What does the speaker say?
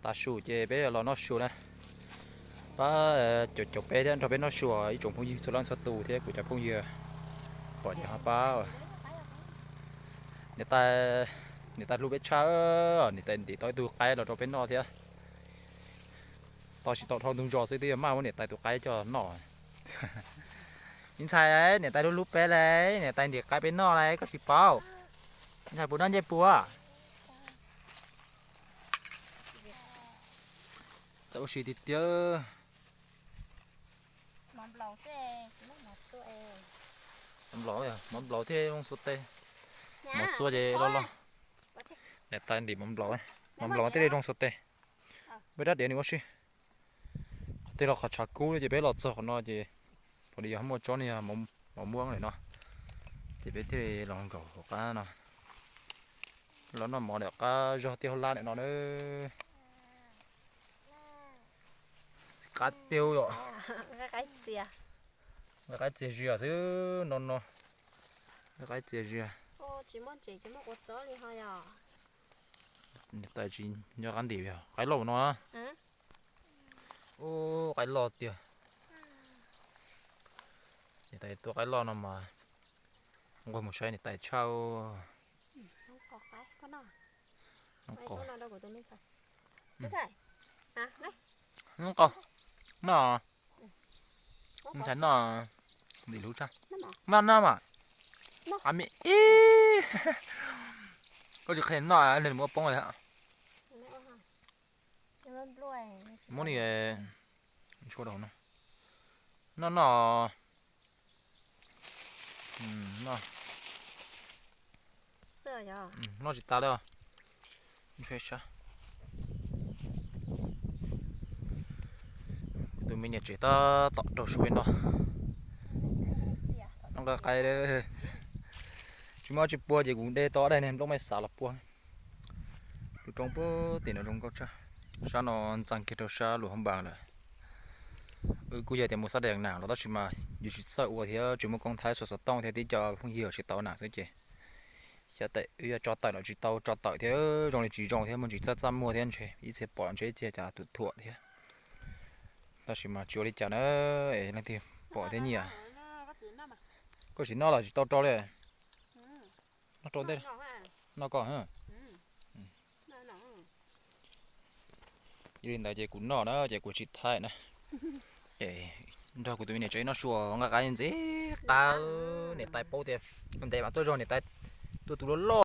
Tav su ces peb los noj su na. Pab caum caum peb thiab nrog peb noj su ib tsoom phooj ywg txhua leej txhua tus thiab kuv cov phooj ywg pom ces ho pab. Niam tais, niam tais hlub peb tshaj, niam tais ntim tau ib tug qaib los rau peb noj thiab. Tau tsis tau dhau ntug zos xwb twb yog maj muab niam tais tus qaib coj noj. Ib ntxhais, niam tais hlub hlub peb lauj, niam tais ntim qaib peb noj lauj, koj tsis paub. Ib ntxhais puas noj ncej puas? Txawm ua si tiag tiag. Mov nplaum thiaj zoo xuas tes. Mov txua ces loj loj. Niam tais ntim mov nplaum, mov nplaum thiaj li zoo xuas tes. Peb rab diav nws ua si. Qhov twg los qhov tshav kub ces peb los txog qhov no ces pom li yog muaj tsob niag mov muab lawm no, ces peb thiaj li los nkaum hauv qab no. Los noj mov ntawm qab zog tiaj hauj lab ntawm no na. Txiv qaib tiag yom. Nqa qaib txias zias xwb no no. Nqa qaib txias zias. Niam tais tsis nyob qab ntim yog qaib loj no. Ub, qaib loj tiag. Niam tais tua qaib loj no mas nquag mus saib niam tais tshaj. Nqa, nqa, noj, ntxhais noj, ntim lub tshaj, noj noj mas, a mi ib, koj tsis qhia noj nws muab poob lawm. Muab ni, tshuab rau no, noj noj. Noj tsis tas li. Kuv tus me niam tsev tab tom rau sua no. Noj nqa qaib, tsis muaj tsis pua ces kuv de tau ob daig niag nplooj me xav los pua. Tus roob puag tim no zoo nkauj tshaj. Sab no ntxeev kiag rau sab lus hoob npas lawm. Wb kuj yog tias mus xab dees nas los tab sis mas yus tsis txawj ua thiab tsis muaj koob thaib xuas xov tooj thiab tib co phooj ywg tsis tau nas xwb ces xyov wb yuav tso tawm los tsis tau tso tawm thiab zoo li tsis zoo thiab muaj ntsis txaj txaj muag thiab ntshe ib txhia pom ntshe ib txhia cas tus thuam thiab. Tab sis mas tsis ua li cas na, es leej twg pom thiab nyiam. Koj tsis noj los tsis tau rau li. Noj rau ntej, noj koj. Yog li ntawd ces kuv noj na ces kuv tsis thaij na. Ces nrog kuv tus me niam tsev noj su nqa qaib ntxiv qab, niam tais paub tias ntev mas tuaj zog niam tais tua tus loj loj.